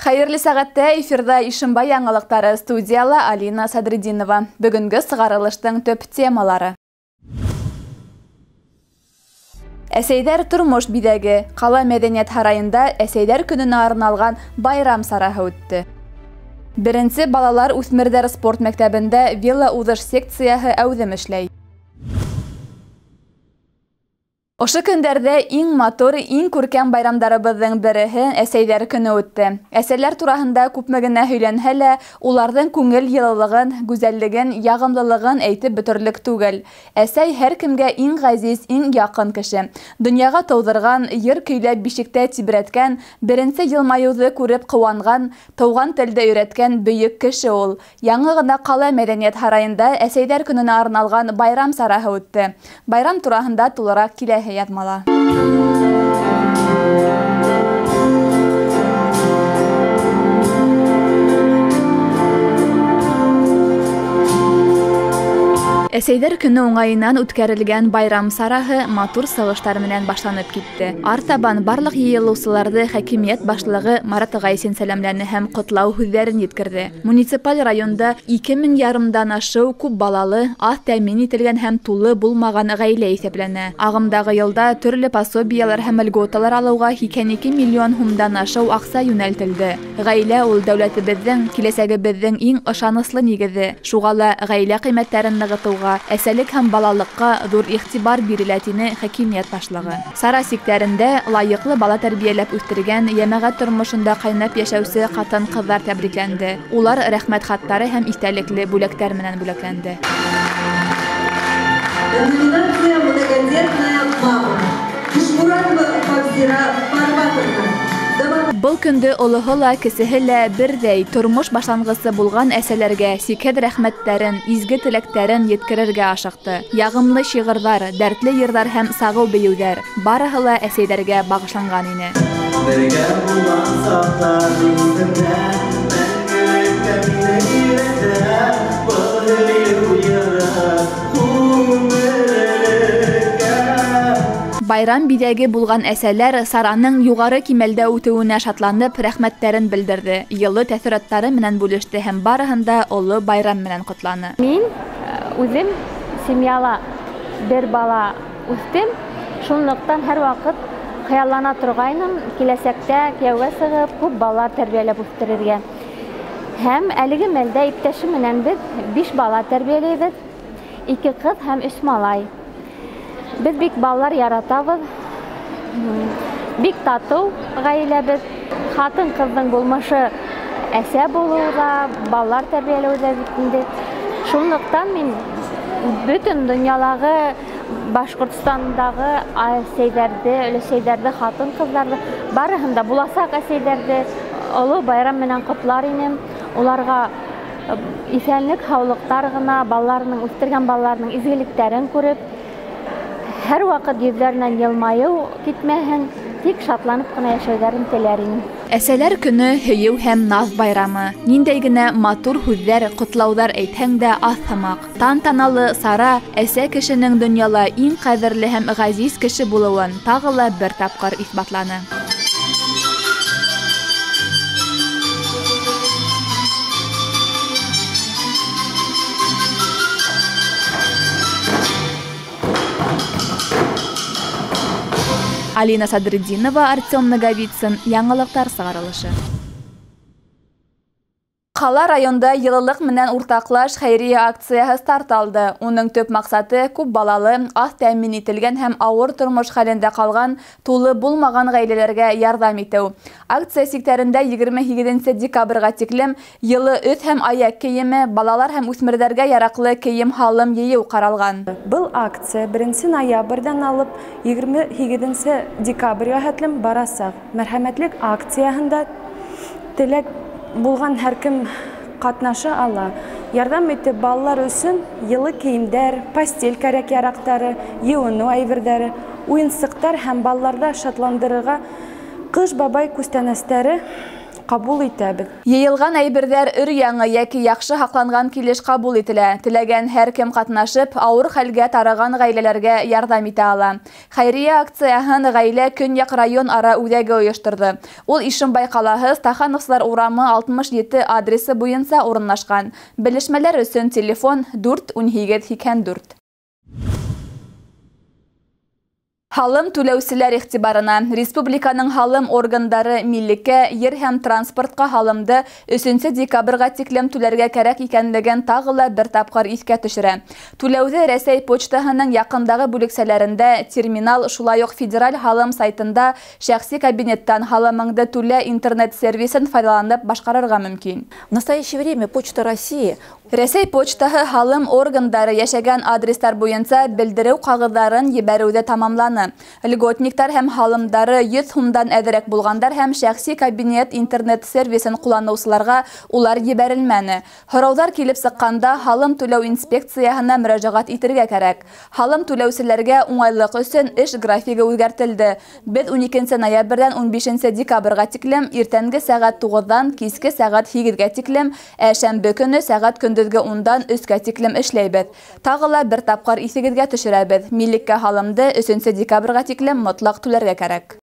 Хәйерле сәғәттә эфирҙа Ишембай яңылыҡтары, студияла Алина Садретдинова. Бөгөнгө сығарылыштың төп темалары. Әсәйҙәр тормош биҙәге. Ҡала мәҙәниәт һарайында Әсәйҙәр көнөнә арналған байрам сараһы үтте. Беренсе балалар үҫмерҙәр спорт мәктәбендә велоуҙыш секцияһы әүҙем эшләй. Ошо көндәрҙә иң матур, иң күркәм байрамдарыбыҙҙың береһе Әсәйҙәр көнө үтте. Әсәләр тураһында күпме генә һөйләнһә лә, уларҙың күңел йылылығын, гүзәллеген, яғымлылығын әйтеп бөтөрлөк түгел. Әсәй һәр кемгә иң ғәзиз, иң яҡын кеше. Донъяға тыуҙырған, йыр көйләп бишектә тибрәткән, беренсе йылмайыуҙы күреп ҡыуанған, тыуған телде өйрәткән бөйөк кеше ул. Яңы ғына ҡала мәҙәниәт һарайында Әсәйҙәр көнөнә арналған байрам сараһы үтте. Байрам тураһында тулыраҡ киләһе яҙмала. Әсәйҙәр көнө уңайынан үткәрелгән байрам сараһы матур сығыштар менән башланып китте. Артабан барлыҡ йыйылыусыларҙы хакимиәт башлығы Марат Ғайсин сәләмләне һәм ҡотлау һүҙҙәрен еткерҙе. Муниципаль районда 2500-дан ашыу күп балалы, аҙ тәьмин ителгән һәм тулы булмаған ғаилә иҫәпләнә. Ағымдағы йылда төрлө пособиялар һәм льготалар алыуға 82 миллион һумдан ашыу аҡса йүнәлтелде. Ғаилә ул дәүләтебеҙҙең, киләсәгебеҙҙең иң ышаныслы нигеҙе. Шуға ла ғаилә ҡиммәттәрен нығытыуға, әсәлек һәм балалыҡҡа ҙур иғтибар бирелә, тине хакимиәт башлығы. Сара сиктәрендә лайыҡлы бала тәрбиәләп үҫтергән, йәмәғәт тормошонда ҡайнап йәшәүсе ҡатын-ҡыҙҙар тәбрикләнде. Улар рәхмәт хаттары һәм иҫтәлекле бүләктәр менән бүләкләнде. Номинация «Многодетная мама». Ишмуратова Фавзира Фарватовна. Был көндө олоһо ла, кесеһе лә берҙәй тормош башланғысы булған әсәләргә сикһеҙ рәхмәттәрен, изге теләктәрен еткерергә ашыҡты. Яғымлы шиғырҙар, дәртле йырҙар һәм сағыу бейеүҙәр барыһы ла әсәйҙәргә бағышланған ине. Бергә булған саҡтар иҫемдә, мәңгелеккә мине өйрәтә, был һөйөү йыры күңеллеккә. Байрам биҙәге булған әсәләр сараның юғары кимәлдә үтеүенә шатланып, рәхмәттәрен белдерҙе, йылы тәьҫораттары менән бүлеште һәм барыһын да оло байрам менән ҡотланы. Мин үҙем семьяла бер бала үҫтем, шунлыҡтан һәр ваҡыт хыяллана торғайным киләсәктә кейәүгә сығып күп балалар тәрбиәләп үҫтерергә. Һәм әлеге мәлдә иптәшем менән беҙ 5 бала тәрбиәләйбеҙ, 2 ҡыҙ һәм 3 малай. Беҙ бик балалар яратабыҙ, бик татыу ғаиләбеҙ. Ҡатын-ҡыҙҙың булмышы әсә булыуҙа, балалар тәрбиәләүҙә бит инде. Шунлыҡтан мин бөтөн донъялағы, Башҡортостандағы әсәйҙәрҙе, өләсәйҙәрҙе, ҡатын-ҡыҙҙарҙы, барыһын да буласаҡ әсәйҙәрҙе оло байрам менән ҡотлар инем. Уларға иҫәнлек, һаулыҡтар ғына, балаларының, үҫтергән балаларының изгелектәрен күреп, һәр ваҡыт йөҙҙәренән йылмайыу китмәһен, тик шатланып ҡына йәшәүҙәрен теләр инем. Әсәләр көнө һөйөү һәм наҙ байрамы. Ниндәй генә матур һүҙҙәр, ҡотлауҙар әйтһәң дә аҙ һымаҡ. Тантаналы сара әсә кешенең донъяла иң ҡәҙерле һәм ғәзиз кеше булыуын тағы ла бер тапҡыр иҫбатланы. Алина Садретдинова, Артем Наговицын, Яңылыҡтар сығарылышы. Ҡала районда йылылыҡ менән уртаҡлаш хәйриә акцияһы старт алды. Уның төп маҡсаты күп балалы, аҙ тәьмин ителгән һәм ауыр тормош хәлендә ҡалған тулы булмаған ғаиләләргә ярҙам итеү. Акция сиктәрендә 28 декабргә тиклем йылы өҫ һәм аяҡ кейеме, балалар һәм үҫмерҙәргә яраҡлы кейем-һалым йыйыу ҡаралған. Был акция 1 ноябрҙән алып 28 декабргә хәтлем барасаҡ. Мәрхәмәтлек акцияһында теләк булған һәр кем ҡатнаша ала. Ярҙам итеп балалар өсөн йылы кейемдәр, постель кәрәк-яраҡтары, йыуыныу әйберҙәре, уйынсыҡтар һәм балаларҙы шатландырырға Ҡыш бабай күстәнәстәре ҡабул итәбеҙ. Йыйылған әйберҙәр өр-яңы йәки яҡшы һаҡланған килеш ҡабул ителә. Теләгән һәр кем ҡатнашып, ауыр хәлгә тарыған ғаиләләргә ярҙам итә ала. Хәйриә акцияһын Ғаилә Көньяҡ район ара үҙәге ойошторҙо. Ул Ишембай ҡалаһы Стахановсылар урамы 67 адресы буйынса урынлашҡан. Белешмәләр өсөн телефон 4 18 84. Һалым түләүселәр иғтибарына. Республиканың һалым органдары миллеккә, ер һәм транспортҡа һалымды 3 декабргә тиклем түләргә кәрәк икәнлеген тағы ла бер тапҡыр иҫкә төшөрә. Түләүҙе Рәсәй почтаһының яҡындағы бүлексәләрендә, терминал, шулай уҡ федераль һалым сайтында шәхси кабинеттан һалымыңды түлә интернет-сервисын файҙаланып башҡарырға мөмкин. В настоящее время Почта России Рәсәй почтаһы һалым органдары йәшәгән адрестар буйынса белдереү ҡағыҙҙарын ебәреүҙе тамамланы. Льготниктар һәм һалымдары 100 һумдан әҙерәк булғандар һәм шәхси кабинет интернет-сервисын ҡулланыусыларға улар ебәрелмәне. Һорауҙар килеп сыҡҡанда һалым түләү инспекцияһына мөрәжәғәт итергә кәрәк. Һалым түләүселәргә уңайлыҡ өсөн эш графигы үҙгәртелде. Беҙ 12 ноябрҙән 15 декабргә тиклем иртәнге сәғәт 9-дан киске сәғәт 8-гә тиклем, ә шәмбе көнө сәғәт көндөҙгө 10-дан 3-кә тиклем эшләйбеҙ. Тағы ла бер тапҡыр иҫегеҙгә төшөрәбеҙ. Миллеккә һалымды 3 декабргә тиклем мотлаҡ түләргә кәрәк.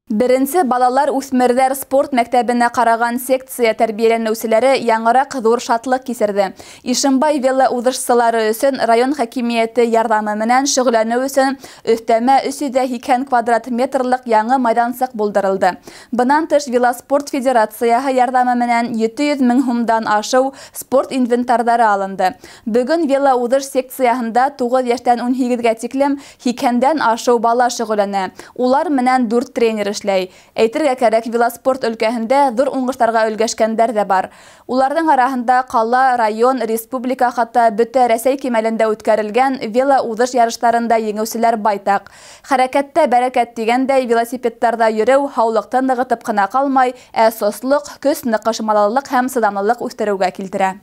Беренсе балалар үҫмерҙәр спорт мәктәбенә ҡараған секция тәрбиәләнеүселәре яңыраҡ ҙур шатлыҡ кисерҙе. Ишембай велоуҙышсылары өсөн район хакимиәте ярҙамы менән шөғөлләнеү өсөн өҫтәмә 380 квадрат метрлыҡ яңы майҙансыҡ булдырылды. Бынан тыш велоспорт федерацияһы ярҙамы менән 700 мең һумдан ашыу спорт инвентарҙары алынды. Бөгөн велоуҙыш секцияһында 9 йәштән 18-гә тиклем 80-дән ашыу бала шөғөлләнә. Улар менән 4 тренер эшләй. Әйтергә кәрәк, велоспорт өлкәһендә ҙур уңыштарға өлгәшкәндәр ҙә бар. Уларҙың араһында ҡала, район, республика, хатта бөтә Рәсәй кимәлендә үткәрелгән велоуҙыш ярыштарында еңеүселәр байтаҡ. Хәрәкәттә бәрәкәт тигәндәй, велосипедтарҙа йөрөү һаулыҡты нығытып ҡына ҡалмай, ә сослоҡ, көс, ныҡышмалылыҡ һәм сыҙамлылыҡ үҫтереүгә килтерә.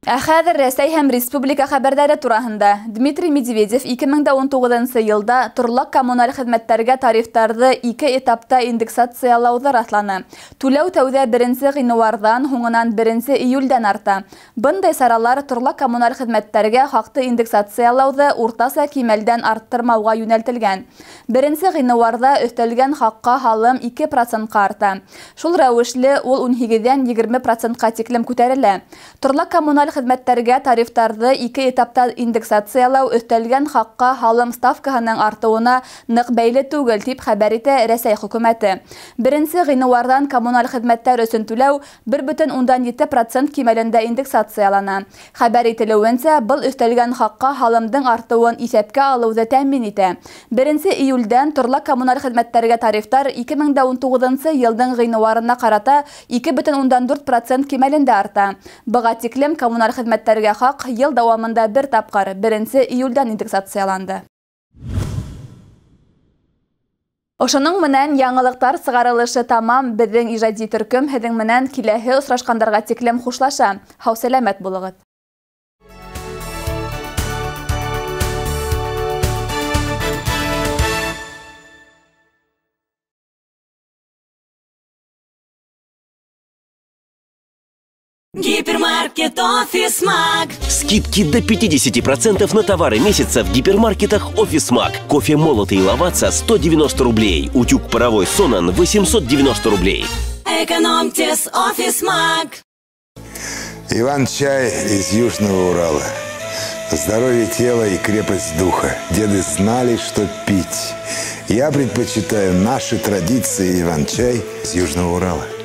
Ә хәҙер Рәсәй һәм республика хәбәрҙәре тураһында. Дмитрий Медведев 2019 йылда торлаҡ коммуналь хеҙмәттәргә тарифтарҙы 2 этапта индексациялауҙы раҫланы. Түләү тәүҙә 1 ғинуарҙан, һуңынан 1 июлдән арта. Бындай саралар торлаҡ коммуналь хеҙмәттәргә хаҡты индексациялауҙы уртаса кимәлдән арттырмауға йүнәлтелгән. 1 ғинуарҙа өҫтәлгән хаҡҡа һалым 2%-ҡа арта. Шул рәүешле ул 18-дән 20%-ҡа тиклем күтәрелә. Торлаҡ коммуналь хеҙмәттәргә тарифтарҙы 2 этапта индексациялау өҫтәлгән хаҡҡа һалым ставкаһының артыуына ныҡ бәйле түгел, тип хәбәр итә Рәсәй хөкүмәте. 1 ғинуарҙан коммуналь хеҙмәттәр өсөн түләү 1,7% кимәлендә индексациялана. Хәбәр ителеүенсә, был өҫтәлгән хаҡҡа һалымдың артыуын иҫәпкә алыуҙы тәьмин итә. 1 июлдән торлаҡ коммуналь хеҙмәттәргә тарифтар 2019 йылдың ғинуарына ҡарата 2,4% кимәлендә арта. Быға тиклем коммуналь хеҙмәттәргә хаҡ йыл дауамында бер тапҡыр 1 июлдән индексацияланды. Ошоноң менән яңылыҡтар сығарылышы тамам. Беҙҙең ижади төркөм һеҙҙең менән киләһе осрашҡандарға тиклем хушлаша. Һау-сәләмәт булығыҙ. Гипермаркет Офисмаг. Скидки до 50% на товары месяца в гипермаркетах Офисмаг. Кофе молотый Лаваца 190 рублей. Утюг паровой Сонан 890 рублей. Экономьте с Офисмаг. Иван-чай из Южного Урала. Здоровье тела и крепость духа. Деды знали, что пить. Я предпочитаю наши традиции Иван-чай из Южного Урала.